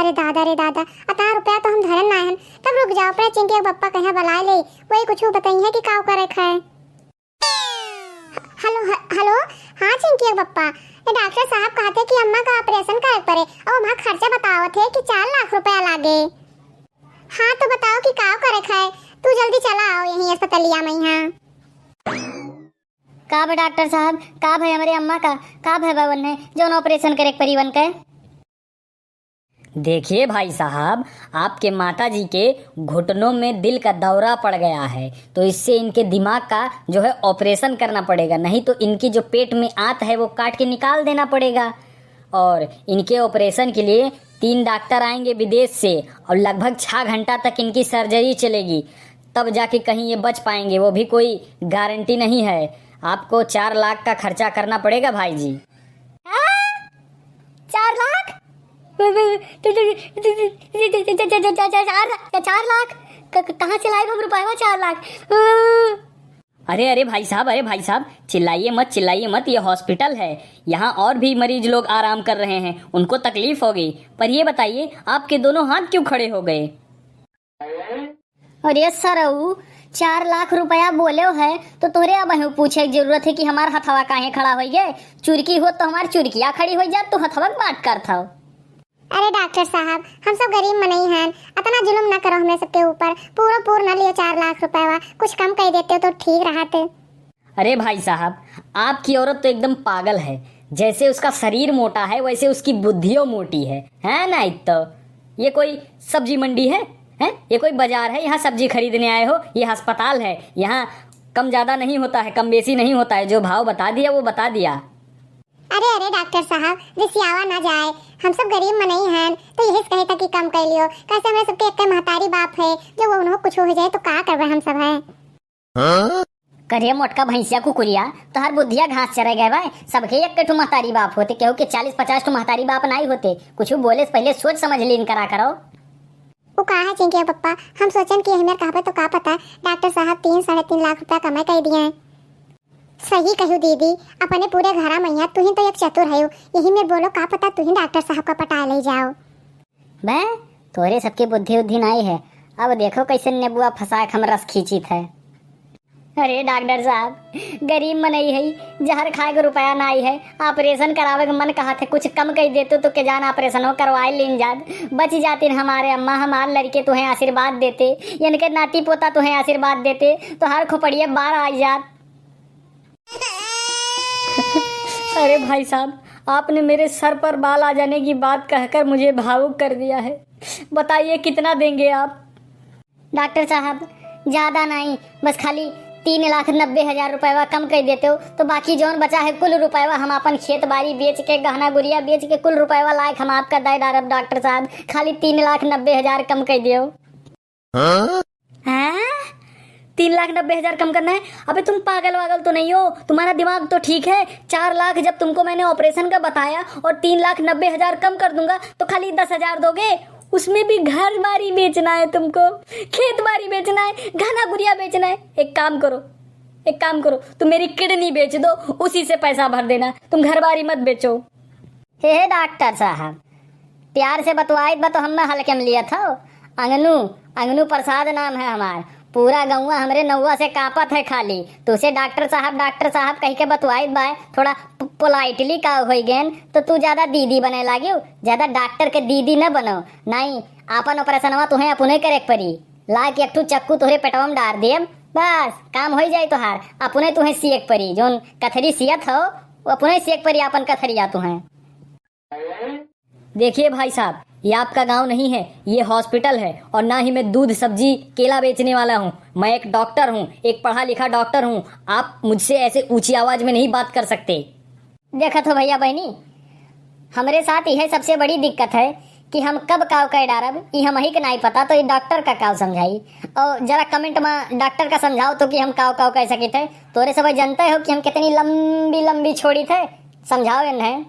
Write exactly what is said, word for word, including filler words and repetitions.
अरे दादा रे दादा, अतना रुपया तो हम धरन नाय हन। तब रुक जाओ, अपने चिंकी के पप्पा कहिया बलाय ले, वही कुछ बताई है कि काव करे खाए। हेलो, ह-, हेलो, हाँ चिंकी के पप्पा, ये डॉक्टर साहब कहते कि अम्मा का ऑपरेशन करे पड़े, और वहाँ खर्चा बतावत है कि चार लाख रुपया लागे। हाँ तो बताओ कि काव करे खाए, तू जल्दी चला आओ यहीं अस्पतालिया में यहाँ। का भा डॉक्टर साहब, का भा हमरे अम्मा का, का भा बा उन्हें, जौन ऑपरेशन करे के परी उनके? देखिए भाई साहब, आपके माता जी के घुटनों में दिल का दौरा पड़ गया है, तो इससे इनके दिमाग का जो है ऑपरेशन करना पड़ेगा, नहीं तो इनकी जो पेट में आंत है वो काट के निकाल देना पड़ेगा। और इनके ऑपरेशन के लिए तीन डॉक्टर आएंगे विदेश से और लगभग छः घंटा तक इनकी सर्जरी चलेगी, तब जाके कहीं ये बच पाएंगे, वो भी कोई गारंटी नहीं है। आपको चार लाख का खर्चा करना पड़ेगा भाई जी। हाँ? चार लाख? चार, चार लाख? क-, क-, कहाँ से लाइब हम रुपया चार लाख? अरे, अरे भाई साहब, अरे भाई साहब, चिल्लाइए मत, चिल्लाइए मत, ये हॉस्पिटल है, यहाँ और भी मरीज लोग आराम कर रहे हैं, उनको तकलीफ होगी। पर ये बताइए, आपके दोनों हाथ क्यों खड़े हो गए? अरे सरऊ, चार लाख रुपया बोलेव है, तो तोहरे अबहिं पूछे के जरूरत है कि हमार हथवा काहे खड़ा होइ गए? चुरकी होत तो हमार चुरकिया खड़ी होइ जात, तू हथवा के बात करत हव। अरे डॉक्टर साहब, हम सब गरीब मनई हन, अतना जुलुम न करो हमरे सबके ऊपर। पूरो पूर न लियो चार लाख रुपया, कुछ कम कइ देते तो ठीक रहत। अरे भाई साहब, आपकी औरत तो एकदम पागल है। जैसे उसका शरीर मोटा है, वैसे उसकी बुद्धियो मोटी है, है ना? इत्तो, ये कोई सब्जी मंडी है, हैं? ये कोई बाजार है, यहाँ सब्जी खरीदने आए हो? ये अस्पताल है, यहाँ कम ज्यादा नहीं होता है, कम बेसी नहीं होता है, जो भाव बता दिया वो बता दिया। अरे, अरे डॉक्टर साहब, रिसियावा ना जाए, हम सब गरीब मनई हन, तो यही से कहे था कि कम कइ लियो, कैसे हमरे सबके एक महतारी बाप है, जो वो उन्हों कुछ हो जाए तो का करबे हम सब है। करे मोटका भैंसिया कुकुरिया, तोहार बुद्धिया घास चरे गए बा। सबके एक ठो महतारी बाप होते, केहू के चालीस पचास ठो महतारी बाप नाई होते। कुछ बोले से पहले सोच समझ लीन करा करो। उ का है चिंकिया पप्पा, हम सोचन कि हमें कहबे तो का पता डॉक्टर साहब तीन साढ़े तीन लाख रुपया कमाई कर दिए हैं। सही कहू दीदी, अपने पूरे घरा मैया तू ही तो एक चतुर है, यही में बोलो का पता तू ही डॉक्टर साहब का पटा ले जाओ। बे, तोरे सबके बुद्धि उद्धि नाई है। अब देखो कैसे नेबुआ फंसा के हम रस खींचित है। अरे डॉक्टर साहब, गरीब मनई है, जहर खाए के रुपया नाई है, ऑपरेशन करावे के मन कहत है, कुछ कम कइ देतो तो के जान ऑपरेशनो करवाए लीन जात, बच जातिन हमारे अम्मा, हमार लड़के तुहें आशीर्वाद देते, इनके नाती पोता तुहें आशीर्वाद देते, तो हर खोपड़िया बार आ जात। अरे भाई साहब, आपने मेरे सर पर बाल आ जाने की बात कहकर मुझे भावुक कर दिया है। बताइए, कितना देंगे आप? डॉक्टर साहब, ज्यादा नाई, बस खाली तीन लाख नब्बे हजार रुपयवा कम कइ देते हो, तो बाकी जौन बचा है, कुल रुपयवा हम आपन खेत बारी बेच के, गहना गुरिया बेच के, कुल रुपयवा लायक हम आपका दे डारब डॉक्टर साहब। खाली तीन लाख नब्बे हजार कम कइ दियो। हाँ? हाँ? तीन लाख नब्बे हजार कम करना है? अबे तुम पागल वागल तो नहीं हो? तुम्हारा दिमाग तो ठीक है? चार लाख जब तुमको मैंने ऑपरेशन का बताया और तीन लाख नब्बे हजार कम कर दूंगा तो खाली दस हजार दोगे? उसमें भी घर बारी बेचना है तुमको, खेत बारी बेचना है, गहना गुरिया बेचना है। एक काम करो, एक काम करो, तुम मेरी किडनी बेच दो, उसी से पैसा भर देना, तुम घर बारी मत बेचो। हे, हे डॉक्टर साहब, प्यार से बतवाइत बा तो हम्मे हल्के में लियत हो। अंगनू, अंगनू प्रसाद नाम है हमार। पूरा गौवा हमरे नौवा से कांपत है खाली। तुसे डॉक्टर साहब, डॉक्टर साहब कहि के बतवाइत बा, थोड़ा प-, पोलाइटली का होइ गेन, तो तू ज्यादा दीदी बने लागियो। ज्यादा डॉक्टर के दीदी न बनो, नाई आपन ऑपरेशनवा तुहें अपने करे के परी। ला के एक ठो चक्कू तोहरे पेटवा में डार देब, बस काम होइ जाई तोहार। अपने तुहें सिए के परी, जौन कथरी सियत हो, वो अपने सिए के परी आपन कथरिया तुहें। देखिए भाई साहब, ये आपका गांव नहीं है, ये हॉस्पिटल है और ना ही मैं दूध, सब्जी, केला बेचने वाला हूँ। मैं एक डॉक्टर हूँ, एक पढ़ा लिखा डॉक्टर हूँ। आप मुझसे ऐसे ऊंची आवाज में नहीं बात कर सकते। देखत हो भैया बहनी, हमरे साथ यह सबसे बड़ी दिक्कत है कि हम कब काव कह डारब, ई हमही के नाई पता, तो ई डॉक्टर का काव समझाई। और जरा कमेंट में डॉक्टर का समझाओ तो कि हम काव काव कह सकित है। तोरे सब जनते हो कि हम कितनी लंबी लंबी छोड़ी थे, समझाओ इन्हें।